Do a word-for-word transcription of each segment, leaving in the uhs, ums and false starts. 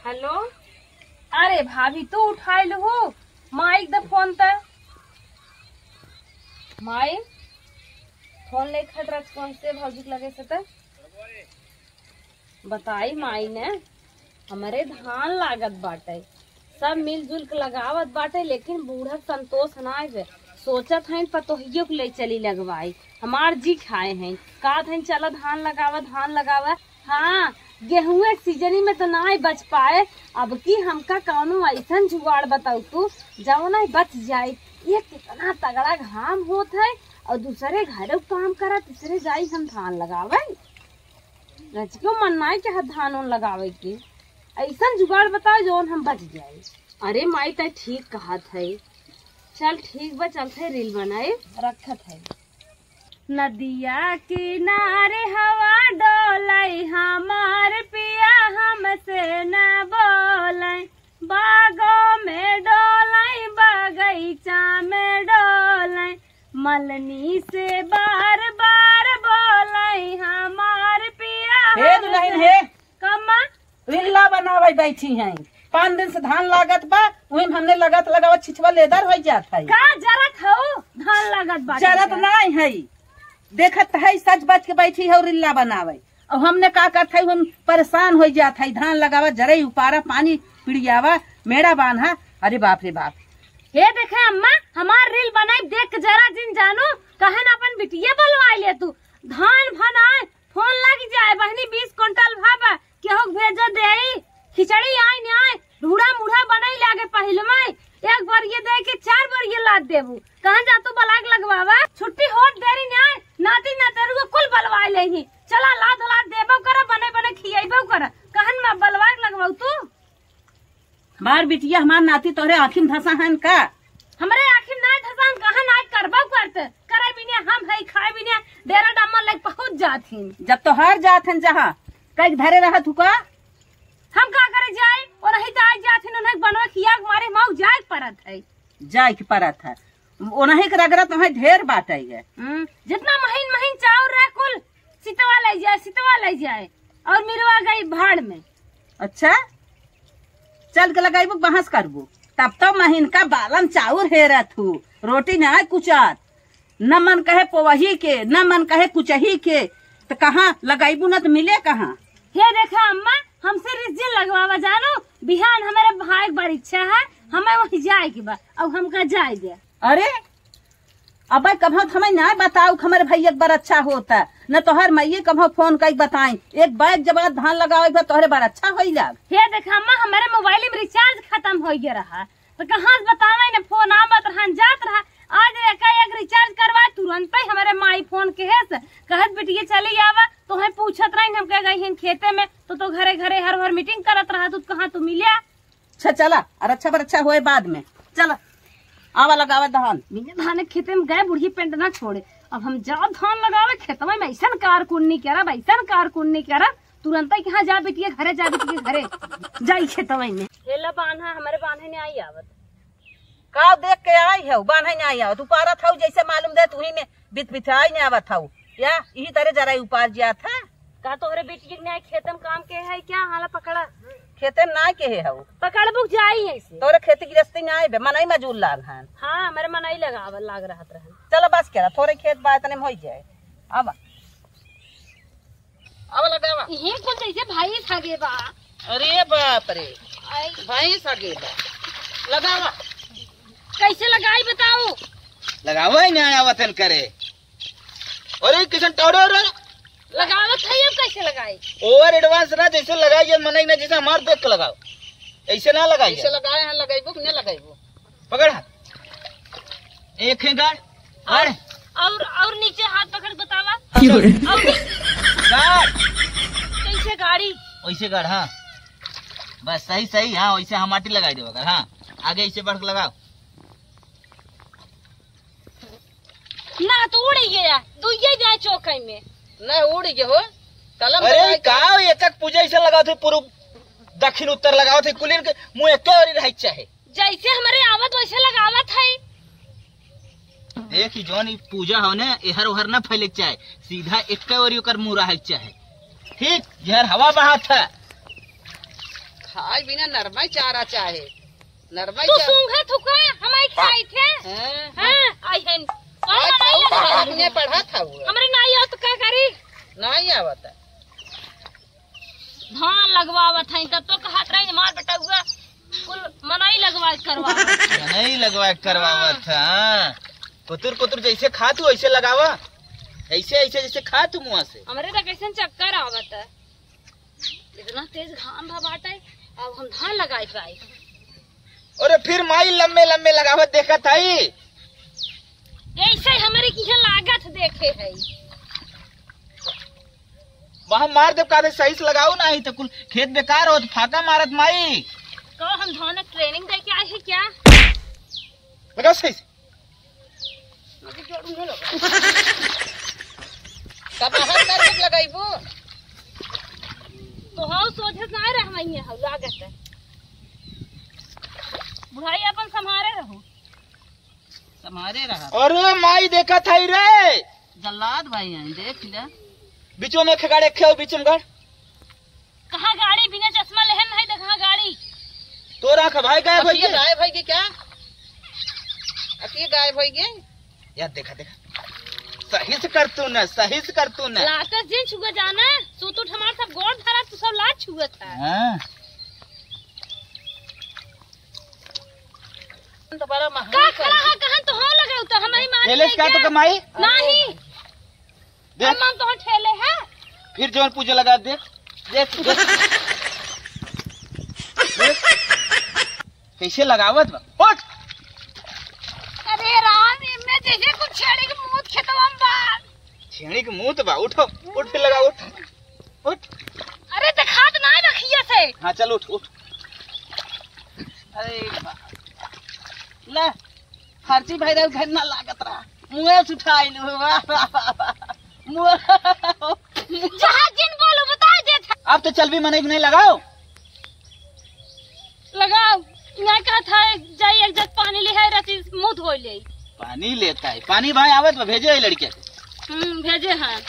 हेलो, अरे भाभी, तू उठाए लू? माई क द फोन त। माई, फोन ले खट रच कौन से भौजी के लगे से त। बताई माई ने, हमरे धान लागत बाटे, सब मिलजुल के लगावत बाटे, लेकिन बूढ़ा के संतोष ना आवे। सोचत हैं पतोहियो के ले चली लगवाई, हमार जी खाए हैं, कहत हैं चला धान लगावा, धान लगावा। हाँ, गेहुए के सीजनी में तो ना बच पाए, अब की हमका कौनो ऐसन जुगाड़ बताऊ तू, जौन बच जाए। ये कितना तगड़ा घाम होत है और दूसरे घरे काम करा, तीसरे जाई हम धान लगावे। रचिको मन नाई के हाथ धान उन लगावे के। ऐसन जुगाड़ बताओ जौन हम बच जाए। अरे माई, तै ठीक कहत है। चल ठीक बा, चलत है रील बनाए, रखत है। नदिया किनारे हवा डोलई, हमार पिया हमसे न बोलई, बागों में डोलई, बगीचा में डोलई, मलनी से बार बार बोलई, हमार पिया हे हमसे दुल्हन हे। कम्मा? रिल्ला बनावे बैठी हैं। पाँच दिन से धान लागत बा, वही में हमने लगत लगावत छिछवा लेदर होइ जात है। का जरत हऊ? धान लागत बा जरत का? नाई है, देखत है सज बज के बैठी हऊ रिल्ला बनावे। और हमने का करत है, हम परेशान होइ जात है। धान लगावा, जरई उपारा, पानी पिड़ियावा, मेड़ा बांधा। अरे बाप रे बाप। हे देखे अम्मा, हमार रील बनाई देख के जरा जिन जानू, कहे ना अपन बिटिया बलवाई ले तू। धान भनाए, फोन लग जाए, बहनी बीस कुंटल भाबा, केहू के भेजो देई, खिचड़ी आई न्याय, ढूढ़ा मूढ़ा बनाई लागे पहिले में, एक बार ये दे के चार बार ये लाद देबू। कहाँ जा तू बलाक लगवावा, छुट्टी होत देरी न्याय, नाती नातेरू कुल बलवाए लेही। चला लाद लाद देबो करा, बने बने खियाइबो करा, कहन में बलवाक लगवाऊ तू। हमार बिटिया, हमार नाती तोहरे आँखी में धंसा हन का? हमरे आँखी में नाय धंसा हन, कहाँ नाय करबो करत। करे बिना हम है, खाए बिना डेरा डम्मर लग पहुँच जात हिन। जब तोहार जात हन जहाँ, कई धरे रहत हु का? हम का करे जाए? ओनही त आज जात हिन, ओनही बनवा खिया के मारे मऊ जाए के परत है। जाए के परत है। ओनही के रगरत ओनही ढेर बाटे है। हम्म, जितना महीन महीन चाउर रहे कुल सितवा ले जाए, सितवा ले जाए और मिरवा गई भाड़ में। अच्छा, चल के लगाइबू, बहस करबू। तब तो महीन का बालन चाउर हेरत हू, रोटी ना कुचात, न मन कहे पोवही के, न मन कहे कुचही के, त कहाँ लगाइबू, न त मिले कहाँ। हे देखा अम्मा, हमसे रिस जिन लगवावा जानो, बिहान हमारे भाई के बरीक्षा है, हमें वहीं जाए के बा, अब हमका जाए दे। अरे, अबे कभो त हमें ना बताऊ कि हमरे भैया के बरच्छा होता, न तोहर मइये कभो फोन कई बताई। एक बैग जब धान लगावे के बाद तोहरे बरच्छा होई लाग। हे देख अम्मा, हमरे मोबाइल में रिचार्ज खतम होइ गया रहा, त कहाँ से बतावे न, फोन आवत रहा, जात रहा। आज एका एक रिचार्ज करवा, तुरंते हमरे माई फोन केहेस, कहत बिटिया चली आवा, तोहे पूछत रही, हम कह गई हन खेते में, तो, तो घरे घरे हर हर मीटिंग करत रहा, तू कहाँ तू मिल्या? अच्छा चला, और अच्छा पर अच्छा होए बाद में। चला, आवा लगावा धान। बिना धान के खेते में गए बुढ़िया पेंट ना छोड़े। अब हम जाब धान लगावे खेतवा में, ऐसन कार कुन्नी करब, ऐसन कार कुन्नी करब, तुरंत ही कहाँ जा बिटिया घरे, जा बिटिया घरे, जाई खेतवा में। हे ला बान्हा, हमरे बान्हे नाहीं आवत। का देख के आई है, बान्हे नाहीं आवत, उपारत हऊ जैसे मालूम दे, तू ही में बित बिथाई नाहीं आवत हऊ। या, इही तरे जरा उपार जियात है। का तोहरे बेटी के न्याय खेतन काम के है क्या? हाला पकड़ा। खेतन ना के है हऊ। पकड़बुक जाई ऐसे। तोरे खेती गृहस्थी ना आइबे, मनई मजूर लाग हन। हाँ, हमरे मनई लगावल लाग रहत रहन। चलो बस करा, थोड़े खेत बा, इतने में होइ जाए। अब अब लगावा। इहे कुल जैसे भैंस हगे बा। अरे बाप रे, आई। भैंस हगे बा। लगावा। कैसे लगाई बताओ? लगावा ही ना आवतन करे। अरे किशन टौड़े हो रहा। लगावत है, अब कैसे लगाई? ओवर एडवांस ना, जैसे लगाई ये मनई ना, जैसे हमार देख के लगाओ। ऐसे ना लगाई। ऐसे लगाए हैं, लगाइबो कि नहीं लगाइबो? पकड़ हाथ। एक है गाड़। और, गाड़। और, और नीचे हाथ पकड़ बतावा। क्यों रे? और गाड़। कैसे गाड़ी? वैसे गाड़, हाँ। बस सही, सही, हाँ, वैसे हम माटी लगाई देबो कर, हाँ। आगे ऐसे बढ़ के लगाओ। ना, तो उड़ गया, दुइये जाए चौकई में। ना, उड़ गया हो। कलम अरे, दबाई के का एक एक पूजा ऐसे लगाओ थे, पूर्व, दक्षिण, उत्तर लगाओ थे, कुलीन के मुँह एक और रही चाहे। जैसे हमरे आवत वैसे लगावत है। देखी जौन ई पूजा हो ने, एहर ओहर ना फैले के चाहे, सीधा एक ओरी ओकर मुँह रहे के चाहे। ठीक, जहर हवा बहात है। खाए बिना नरमा चारा चाहे, नरमा तू चारा। सूंघत हो का? हमारी खाई थे? हाँ। हाँ, आई हन। और आई हमारे खाऊ लगा तो दे। हमने पढ़ा था वो। हमरे नाई आओ तो का करी? नाई आवत है। धान लगवावत है, तब तो कहत रही, "मार बेटा हुआ, कुल मनई लगवा के करवावत है।" मनई लगवा के करवावत हाँ। है, हाँ। कुतुर कुतुर जैसे खा तू, वैसे लगावा। ऐसे, ऐसे जैसे खा तू मुँह से। हमरे तो कैसन चक्कर आवत है। इतना तेज घाम भा बाटे, अब हम धान लगाई पाई। अरे फिर माई लम्बे लम्बे लगावत देखत हई। ऐसे हमरे किहे लागत देखे है। वहाँ मार देब, का दे सही से लगाओ ना, ही तो कुल खेत बेकार होत, फाका मारत माई। कहो हम धान training दे के आए हैं क्या? लगाओ सही से। मुझे जोड़ू नहीं लगा। तब अहाँ कर के लगाइबो। तो हाउ सोझे ना रह वहीं है, लागत है। बुढ़ाई अपन संभारे रहो। संभारे रहा। अरे माई देखत हई रे। जल्लाद भाई हैं, देख ले। बीचों में खेगाड़े खेव, बीचों में गाड़। कहाँ गाड़ी? बिना चश्मा लेहन नहीं तो कहाँ गाड़ी? तोर आँख भाई गायब होई अखिए गे? गायब होई गे क्या? अखिए गायब होई गे? यार देखा, देखा। सही से कर तू ना, सही से कर तू ना। लाटस जिन छुआ जाना, सूत उठ हमार सब गोड़ धरा, तू सब लाज छुआ था। हाँ। तो बड़ा महंगा का खड़ा है, कहाँ तो हो लगाऊ तो हम ही मान ठेले से लेंगे। का तो कमाई? नहीं। देख। हम तो ठेले है। फिर जौन पूजा लगा, देख, देख, देख। देख। कैसे लगावत बा? उठ। अरे राम, इनमें जैसे कुछ छेड़ी के मूत खेतवा में बा। छेड़ी के मूत बा? उठो, उठ फिर लगा, उठ। उठ। अरे देखात ना रखिए से। हाँ, चल उठ, उठ। अरे बा-, ले। फर्जी भैरव घर ना लागत रहा, मुँहे से उठाई लू, वाह, वाह, वाह, वाह। मुँह। जहाँ जिन बोलो, बता दे था। अब तो चल भी मने नहीं लगाओ। लगाओ, नहीं कहा था, जाई एक जग पानी ले है, रची मुँह धो ले। पानी लेता है, पानी भाई आवत बा, भेजे है लड़के। हम्म, भेजे हैं।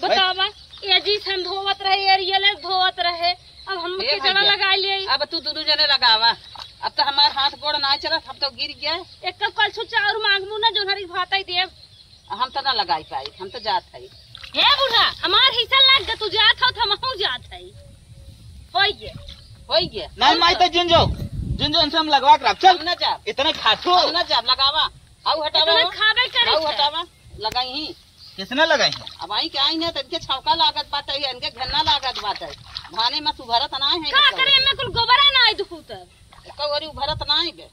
बतावा, ये जी से हम धोवत रहे, ये रियल धोवत रहे, अब हम ए के जड़ा भैया, लगा लिए। अब तू दुनू जने लगावा, अब तो हमार हाथ गोड़ ना चलत, हम तो गिर गए। एक कप कल छुच्चा और मांगमू ना, जोन्हरी भात ही देब। हम तो ना लगाई पाई, हम तो जात हई। हे बूढ़ा, हमार हिस्सा लाग गया, तू जात हो तो हमहू जात हई। होई गे, होई गे। नहीं माई, तो जिन जो, जिन जो इनसे हम लगवा के रख, चल। हम ना जाब। इतना खाथो। हम ना जाब, लगावा। आऊ हटावा इतना हो। खाबे करी आऊ थे। हटावा, लगाई ही। किसने लगाई है? अब आई के आई ना, तो इनके छौका लागत बाटे, इनके घन्ना लागत बाटे। धाने में सुभरत ना है का इनके। करे, एमे कुल गोबरा ना आई दुखू तब। एको ओरी उभरत ना आई बे।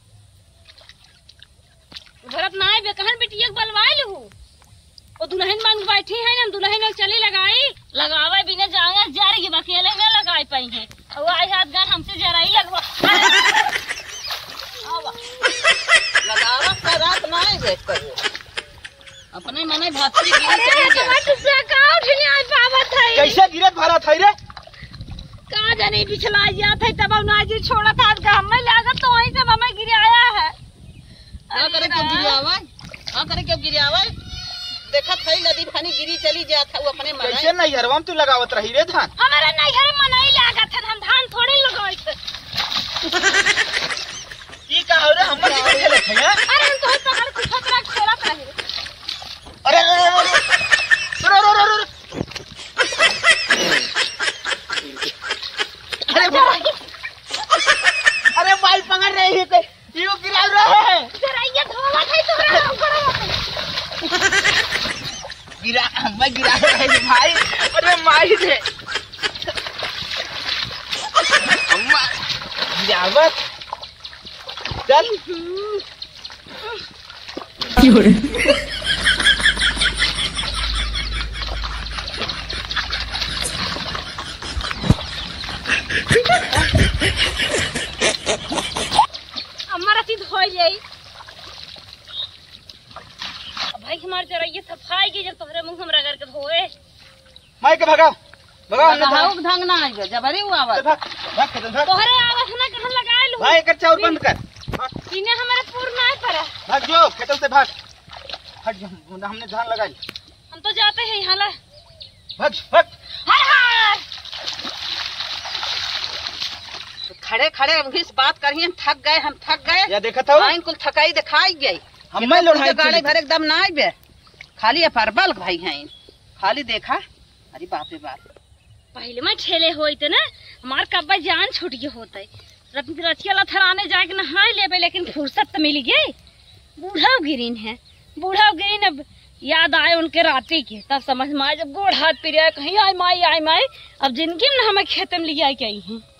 उभरत ना आई बे, कहन बिटिया के बलवाई लहू। ओ दुल्हन बन के बैठी है, हम दुल्हन लोग चली लगाई। लगावे बिना जांगर जर गई, अकेले ना लगाई पाई है। और आई हाथ गन हमसे जराई लगवा। आवा। लगावा का रात ना आई बे करो। अपने मने भक्ति गिरी अरे, चली जा। तुम्हारे से का उठने आज पावत है? कैसे गिरत भरत है रे? का जाने बिछला जात है, तब ना जी छोड़त हाथ का हमें लागत तो वहीं से हमें गिराया है। का करे क्यों गिरावा? का करे क्यों गिरावा? देखत है नदी पानी गिरी चली जात है, वो अपने मने। कैसे नैहरवा में तू लगावत रही रे धान? हमारा नैहर में नहीं लागत है, हम धान थोड़े लगाई थे। ई का हो रे, हमर जी के खेलत है, हैं? अरे, हम तोहर पकड़ के खतरा खेलत रहे। अरे, अरे, अरे, अरे। अरे, अरे, अरे, अरे। अरे, भाई। अरे, भाई, पकड़ रही है कोई। यो गिरा रहे हैं। जरा ये धोवा है तोरा, ऊपर। गिरा, मैं गिरा रहे हैं, भाई। अरे, माई रे। अम्मा, गिरावत। चल। अम्मा रची धोई जाई। भाई हमार जरा ये सफाई के जब तोहरे मुंह हमरा करके धोए। माई के भगाओ, भगाओ, हमने भगाओ। भगाओ के ढंग ना आइबे, जबरी हुआ आवाज। भाग, भाग, भाग, भाग। तोहरे आवाज ना कहन लगाए लू। भाई, एकर चाउर बंद कर। इन्हें हमारे पूर ना पड़ा। भाग जो, खेतल से भाग। हट जो, हम, हमने धान लगाई। हम तो जाते हैं यहाँ ला। भाग, भाग। हर हर। खड़े खड़े हम इस बात करिए, हम थक गए, हम थक गए। या देखत हो? हाँ, इनको थकाई दिखाई गई। हम इतना मैं लोढ़ाई पूजा गाड़ी चली। भर एकदम ना आइबे। खाली ये परबल भाई हैं, खाली देखा। अरे बाप रे बाप। पहिले मैं ठेले होइत ना, हमार कब्बे जान छूट गए होते। रत-, रतिया लथराने जाके नहाए लेबे, लेकिन फुर्सत तो मिल गई। बूढ़ा गिरिन है, बूढ़ा गिरिन। अब याद आए उनके राती के, तब समझ में आए, जब गोड़ हाथ पिराए, कहीं आय माई, आय माई, अब जिंदगी में ना हमें खेते में लिया के आई हैं।